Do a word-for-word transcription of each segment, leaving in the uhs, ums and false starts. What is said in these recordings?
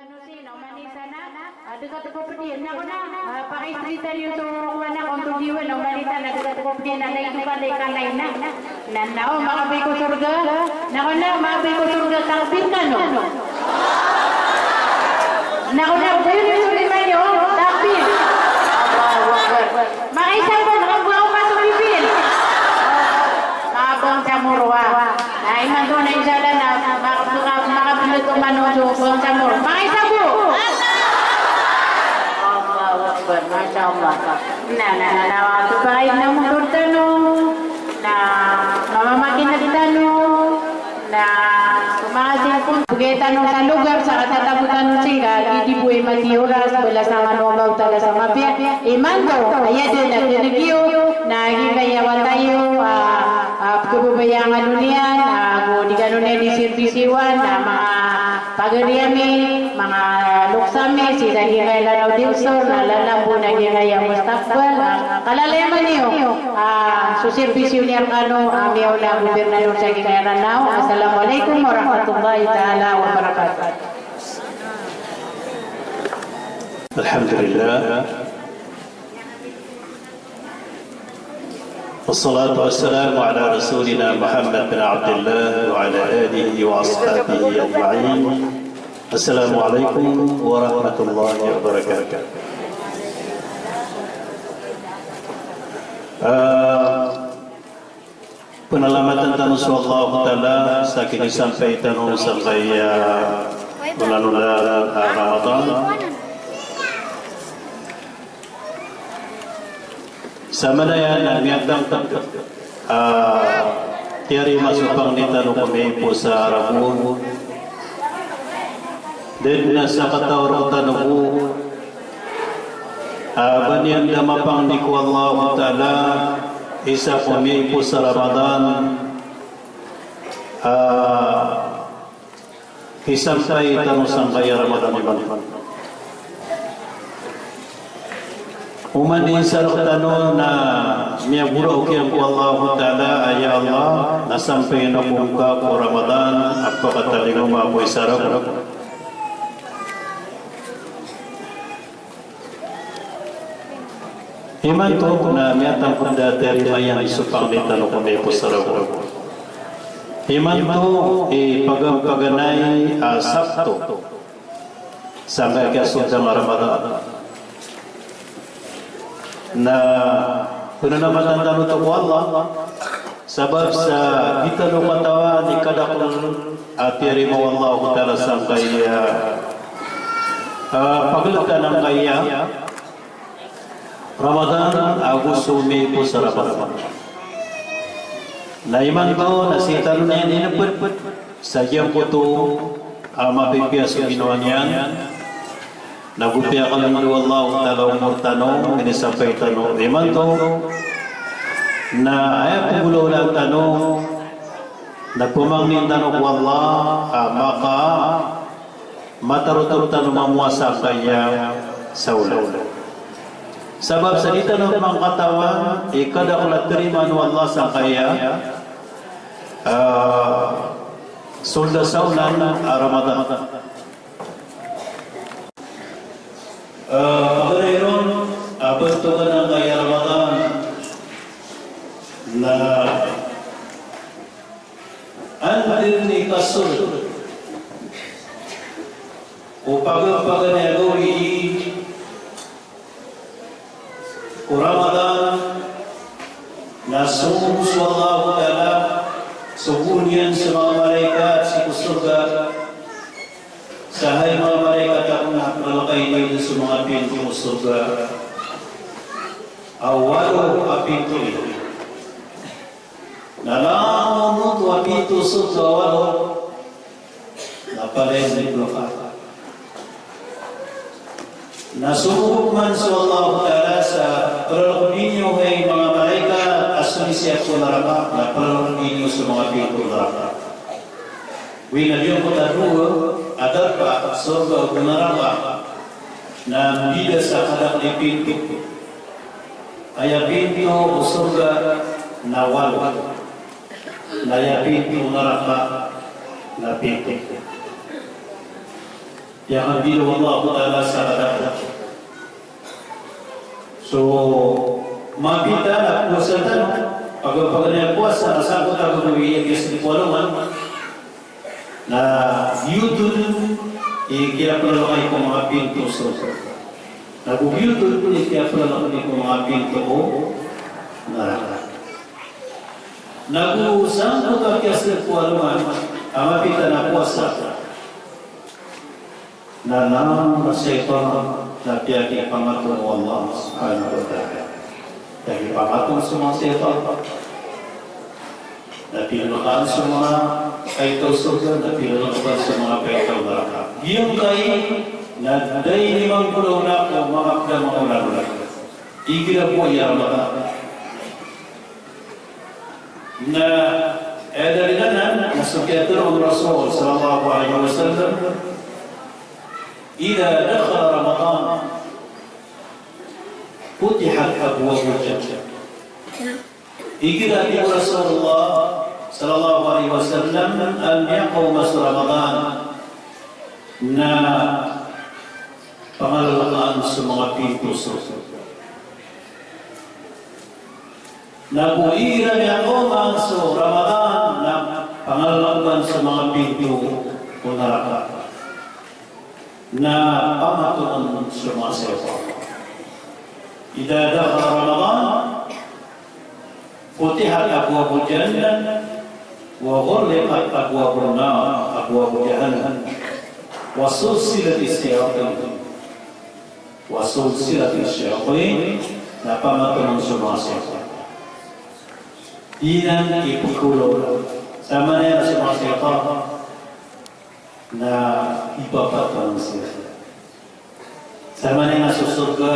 Ano si, na oman i isa na, ah, degat ko ped iyan, na ko na, ah, pakaisrita niyo so, ko na, ko antonaa i iwan, na oman i isa na degat ko ped iyan, na lagid o kalay, kalay na. Na, na, o, makaboy ko sorga. Na ko na, makaboy ko sorga, takbir kano. Na ko na, boy, boy, boy, boy, takbir. Allahu Akbar. Makaisa bo, makaisa bo. Mabangsa Moro a. Na imanto na insha Allah na maka-, maka-, makabelet o mano so Bangsa Moro. Makaisa bo. Allahu Akbar, masha Allah. Na, na, na, na, so ba aya na motor tano. Na mamamakineg tano. Na, so manga cellphone, bgay tano sa lugar sa katatago tano sii ka, di, di bo imanto i oras, balasan kano o Allahu Ta'ala sa mapiya. Imanto, aya dn a dneg iyo, na giyangkaya wata iyo, ah, ah, pkhababayaan kano niyan, na go di kano niyan di serbisiwan, na manga pagari ami, manga loks ami, sii sa giyangkaya Lanao del Sur, na lalambo na giyangkaya mustaqbal, ah, kalalayaman iyo. Ah, so serbisyo niyan rkano, ah, miyaona a gobirnador sa giyangkaya Lanao. Assalamu alaikum warahmatullahi ta'ala wabarakatuh. Alhamdulillah. Wassalatu wassalamu ala rasulina Muhammad bin Abdillah wa ala alihi wa ashabihi ajma'in. Assalamu alaikum warahmatullahi wabarakatuh. Ah, pnalamatan tano so Allahu Ta'ala sa kinisampay tano sangkaya olan-olan a Ramadan. Sa manaya na miyatangkd a tiyarima so pangni tano ko miyaipos a Ramadaan. Dn na sakataw rktano bo a ba niyan da mapangni ko Allahu Ta'ala isa ko miyaipos a Ramadan a kisampay tano sangkaya Ramadan imanto. Oman i isa rktano na miyagoraok iyan ko Allahu Ta'ala a, ya Allah, na sampayan ako ngka ko Ramadan a pakatalingoma ko isa rk. Imanto na miyatangkd a tiyarima iyan so pangni tano ko miyaipos a Ramadaan. Imanto i paganay a Sabto sangkaya kiyasoldang a Ramadan. Na pnanamatan tano oto ko Allah, sabap sa di tano katawan i kadakl a tiyarima o Allahu Ta'ala sangkaya, ah, pagltan angkaya Ramadan ago so miyaipos a Ramadan. Na imanto na sii tano niyan inpd sa giyangkoto a mapipiya so ginawa niyan. Na go piyakalndo o Allahu Ta'ala o omor tano, minisampay tano imanto. Na aya pnggolawlaan tano na pmangnin tano ko Allah a makatarotop tano mamowasa sangkaya saolan. Sabap sa di tano pman katawan i kadakl a tarimaan o Allah sangkaya, ah, sold a saolan a Ramadan. Ah, paganay ron a bantogan angkaya Ramadan na anda dn i kasold o paganay a gawii ko Ramadan na somogo so Allahu Ta'ala, sogoon iyan so manga malaikat sii ko sorga. Sa hay manga malaikat akn, na plalakayn iyo dn so manga pinto o sorga a walo a pinto. Na langon oto a pinto o sorga a walo na palaya dn i plaka. Na somogo pman so Allahu Ta'ala sa plalakayn iyo hay manga malaikat a solisiyat ko naraka, na plalakayn iyo so manga pinto o naraka. Oway, na giyangkoto a dowa a darpa, sorga ago naraka, na mbida sa kadakl i pinto. Aya pinto o sorga na walo. Na aya pinto o naraka na pito. Aya kambida o Allah Ta'ala sa kadato. So mapita na powasa tano, pagpaganay a powasa na sangkoto a gagawii a kiyasdk o alongan na biyotod i kiyaplalakay ko manga pinto o sorga. Na go biyotod i kiyaplalakay ko manga pinto o naraka. Na go sangkoto a kiyasdk o alongan a mapita na powasa na langon a shaytan na piyakipamatong o Allah Subhanahu wa Ta'ala. Piyakipamatong so manga shaytan. Na pilalakaan so manga paita o sorga, na pilalakaan so manga paita o naraka. Giyangkai na da ini manggolawla ko manga pd a manga olaola. Igira bo aya Ramadan. Na aya dalil anan na so kiyatharo o Rasul sallallahu alaihi wasallam, "Idha dakhala Ramadan, futihat abwabul jannah." Igira, tig o Rasulullah sallallahu alaihi wasallam, a miyakaoma so Ramadan na pangalalakaan so manga pinto o sorga. Na go igira miyakaoma so Ramadan na pangalalakaan so manga pinto o naraka. Na pamatongan so manga shaytan. Idha dakhala Ramadan, futihat abwabul jannah, wa ghulliqat abwabun nar, abwabu jahannam, wa sulsilatis shayatin. Wa sulsilatis shayatin, na pamatongan so manga shaytan. Inan i pkolo, samanaya na so manga shaytan na ipapatongan siran. Samanaya na so sorga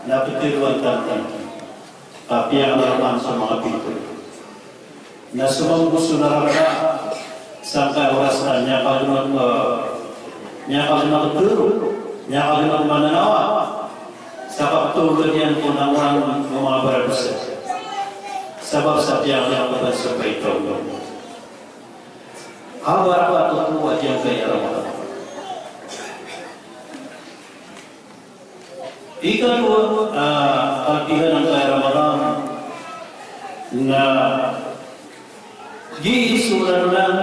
na ptharoon tano, kapiya na roman so manga pinto. Na so mambo so naraka sangkai a oras na miyakagnk, miyakagnk a tero, miyakagnk a mananawa. Sa kaptolod iyan ko langowan o manga baradosa. Sabap sa piyangakotan so paita o Allah. Habar a patoto a giyangkai a Ramadan. Ikadowa a kalbihan angkai a Ramadan na giya so langowan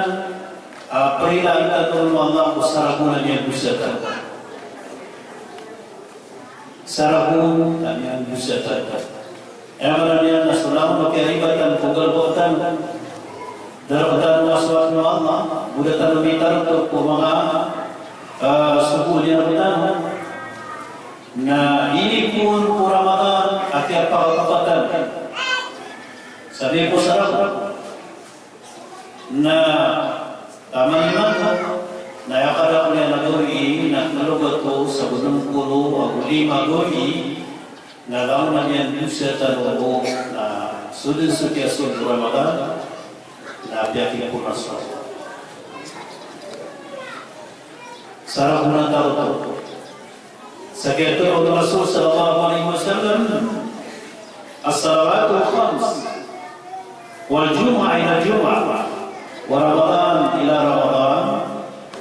a prilaan tano o Allah ko saragon a miyandosa tano. Saragon a miyandosa tano. Aya maana niyan na so langon a kiyaribatan ko galbk tano. Da rktano a sowat o Allah, go da tano mitarotop ko manga, ah, sogo niyan rktano. Na inipon ko Ramadan a kiyapakatopatan. Sabi ko saragon. Na taman imanto, na aya kadakl iyan a gawii na tlo gatos ago nm polo ago lima gawii, na langon a miyandosa tano, na so dn so kiyasold o Ramadan, na piyakipona so saragon a tarotop. Sa kiyatharo o Rasul sallallahu alaihi wasallam, "As-salawatul khams, wal jumu'ah ila jumu'ah, wa Ramadan ila Ramadan,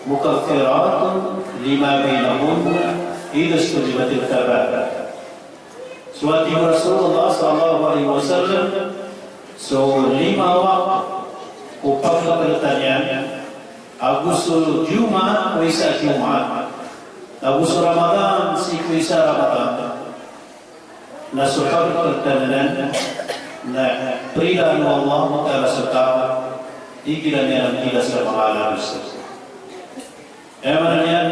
mukaffiratun lima bainahunna, idha ijtunibatil kaba'ir." So a tig o Rasulullah sallallahu alaihi wasallam, so lima wakto ko pagltan iyan, ago so Jumaat ko isa a Jumaat, ago so Ramadan sii ko isa a Ramadan, na so pagltan anan na prilaan o Allah Ta'ala so taw igira niyan miyangila sa manga ala a dosa. Aya maana niyan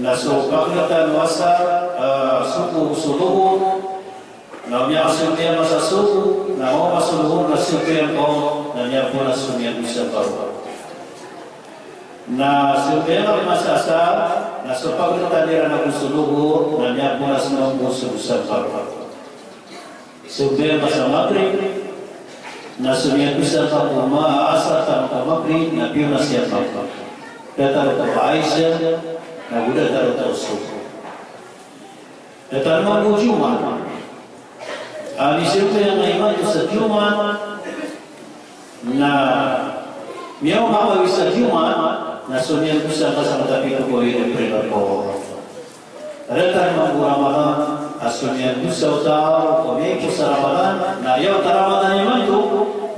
na so pagltan o asar, ah, sogo so lohor, na o miyakasambayang ka sa sogo, na o masa so lohor na sambayang ka on, na miyapona so miyandosa ka on. Na sambayang ka masa asar, na so pagltan iran ago so lohor, na miyapona so mambo so dosa ka on. Sambayang ka sa Maghrib, na so miyandosa ka ko ma-, asar tano ko Maghrib, na piyona siyan mambo. Datar oto ko Isha, na go datar oto ko Subh. Datar mambo Jumaat. A misambayang ka imanto sa Jumaat, na miyaoma ka o isa a Jumaat, Na so niyan dosa ka sa matapito ko iri priba ko. Ratan mambo Ramadan, a so niyan dosa o taw ko miyapos a Ramadan, na aya wata Ramadan imanto,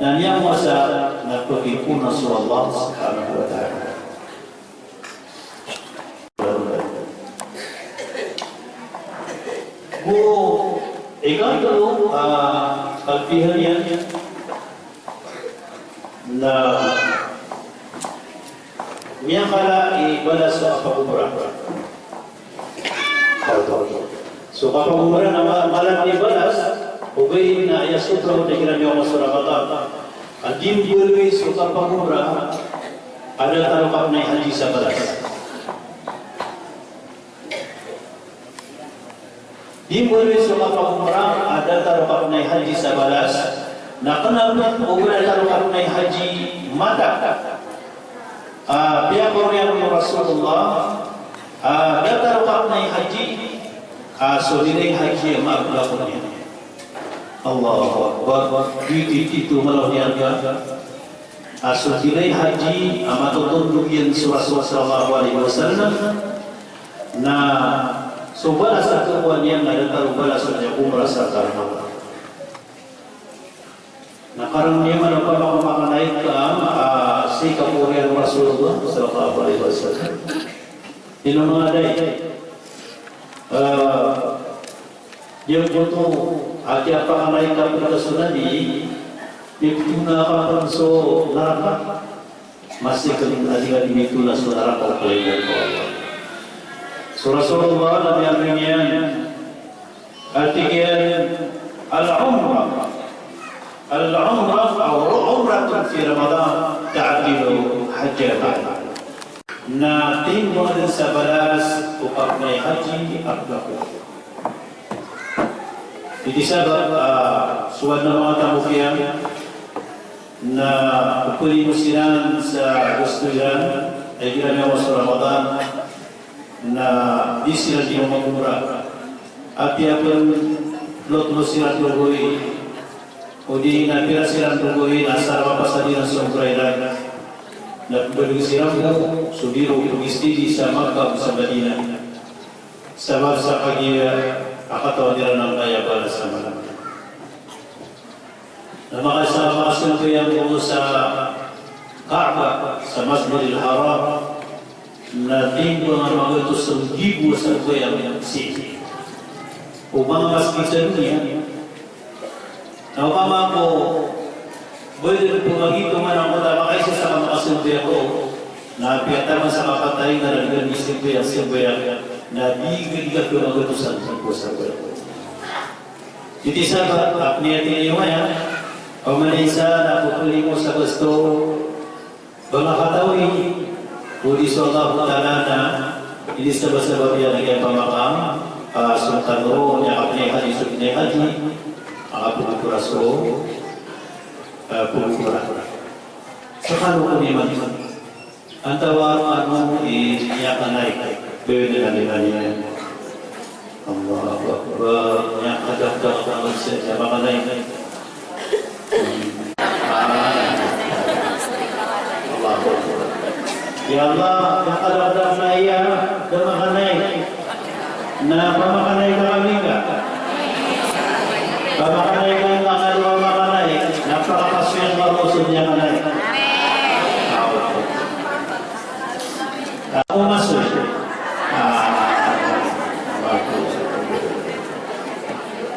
na niyan masa na pagipona so Allah subhanahu wa ta'ala. Go, ikatlo, ah, pagpihan iyan na miyakala i balas so kapagomra. So kapagomra na ma-, mala i balas, ogaid na aya sobra o dagiran iyan so Ramadan. A di mbaloy so kapagomra, a datar o kapnay haji sa balas. Di mbaloy so kapagomra a datar o kapnay haji sa balas, na kna pn o ba datar o kapnay haji mata. Ah, piyakor iyan o Rasulullah, ah, datar o kapnay haji, ah, so lilay haji a maabla ko niyan. Allahu Akbar. Di titito mala o niyan ka. Ah, so lilay haji a matotondog iyan so Rasul sallallahu alaihi wasallam, na so balas a khakowa niyan na datar o balas o niyan ko omra sa karama. Na karang niyan man opama ko makanaik ka, ah, sii ko oriyan o Rasulullah sallallahu alaihi wasallam. Ino manga day? Ah, giyangkoto a kiyapakanaik a pd ka so Nabi, miptona ka pn so naraka. Masii kn a di ka di mitona so naraka o kalaingan ko Allah. So Rasulullah na miyaaloy niyan, a tig iyan, al-umrah, al-umrah aw umratun fi Ramadan ta'dilu hajjatan. Na timbang dn sa balas o kapnay haji a pd ko. Iti sabap, ah, so adn a manga tamok iyan, na pplimo siran sa gosto iran, a igira miyawa so Ramadan, na di siran di mamagomra. Apiya pn lotlo siran dogowi, odi na pira siran dogowi, na asar mapasad iran so gomra iran. Na pmbaloy siran bo so di ron pagistidi sa Makkah sa Madinah. Sabap sa kagiya a katawan iran angkaya balas a maana. Na makaisa a makasambayang ko sa Kaaba, sa Masjidil Haram, na timbang a magatos nggibo a sambayang sii. O manga masjid sa doniya, na opama ko ba dn pmagitong a angkoto a makaisa sa makasambayang ko, na apiya taman sa kapatay na di ka di sambayang, sambayang, na di ka, di ka magatos nggibo a sambayang. Iti sabap a pniyatiyaya, o manisa na pplimo sa gosto, ba nga katawi, odi so Allah Ta'ala na inisabasabap iyan a kiyapamaka, ah, so tano ron, aya kapnay haji, so pnay haji, a kapagomra so, ah, pagomra. Sa kano ko niyan man. Antawaa ron i miyakanaik, bibigyan na nila niyan. Allahu Akbar. Miyakadakdak na manusiya a miyakanaik. Ah. Allahu Akbar. Ya Allah, miyakadakdak na iya, da makanaik. Na pamakanaikan ka kami ka. Pamakanaikan ka kami, pamakanaikan. Na pakapasoyan ka ko so miyakanaik. Ako masoy. Ah.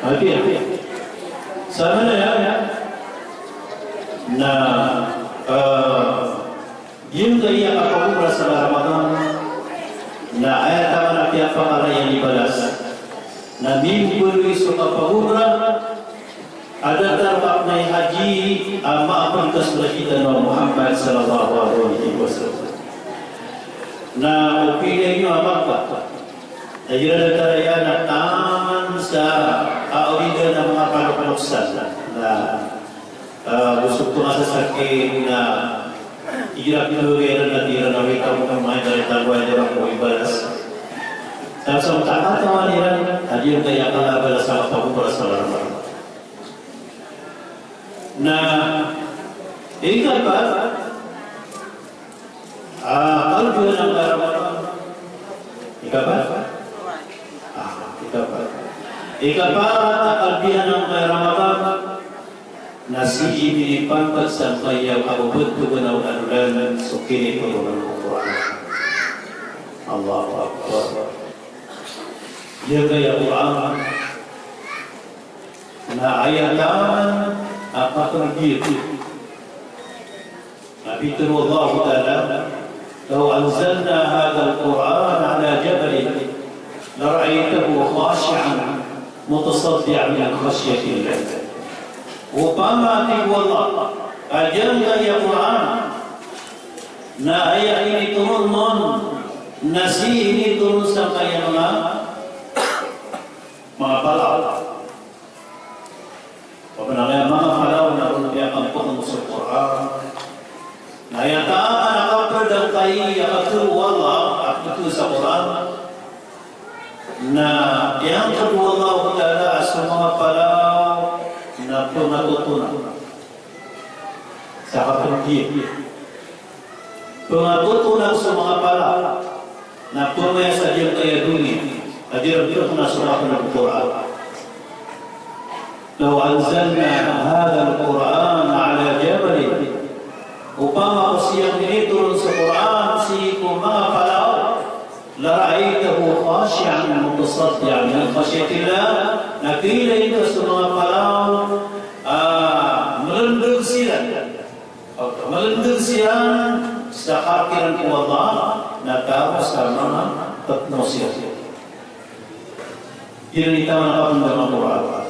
Apiya. Sa manaya, na, eh, giyangkaya kapagomra sa Ramadan, na aya taman a kiyapakala iyan i balas, na mimbaloy so kapagomra a datar o kapnay haji a maapn ka so Nabi tano a Muhammad sallallahu alaihi wasallam. Na opama niyo a Makkah, na igira datar iyan na taman sa awidan a manga panopanoksan. Na Ah, gosok to nga sasakit na igira pindori iran na di iran awit a manga indalit a gowani iran ko ibalas. Sa so katawan iran a giyangkaya kala a balas a kapagomra sa Ramadan. Na ikapat, ah, Kalbihan angkai a Ramadan. Ikapat? Ah, ikapat. Ikapat a kalbihan angkai a Ramadan na sii minipantag sangkaya kabebethogan a alolan so kinitoron o Qur'an. Allahu Akbar. Giyangkaya Qur'an na aya taman a kapergiyan. Na pitharo o Allahu Ta'ala, "Law anzalna hadhal Qur'ana ala jabalin lara'aytahu khashi'an mutasaddi'an min khashyatillah." Opama, tig o Allah, a giyangkaya Qur'an na aya initoron on na sii initoron sangkaya manga manga palaw. Opama na manga palaw na ron piyakampotong so Qur'an. Na aya taman a kaperd angkai a katharo o Allah a pitharo sa Qur'an, na iyangkod o Allahu Ta'ala a so manga palaw na pengatotonak sa kapergiyan. Pengatotonak so manga palaw na pemaya sa giyangkaya doniya a di ron pekna so manga palaw. Qur'an. Law anzalna hadhal Qur'ana ala jabalin. Opama ko siyang initoron so Qur'an sii ko manga palaw, lara'aytahu khashi'an mutasaddi'an min khashyatillah. Na kailay ngka so manga palaw a melendeg siran. Pag melendeg siran sa kakiran ko Allah, na taw sa manga petno siran. Giyanan i taman a kapendeg a Qur'an.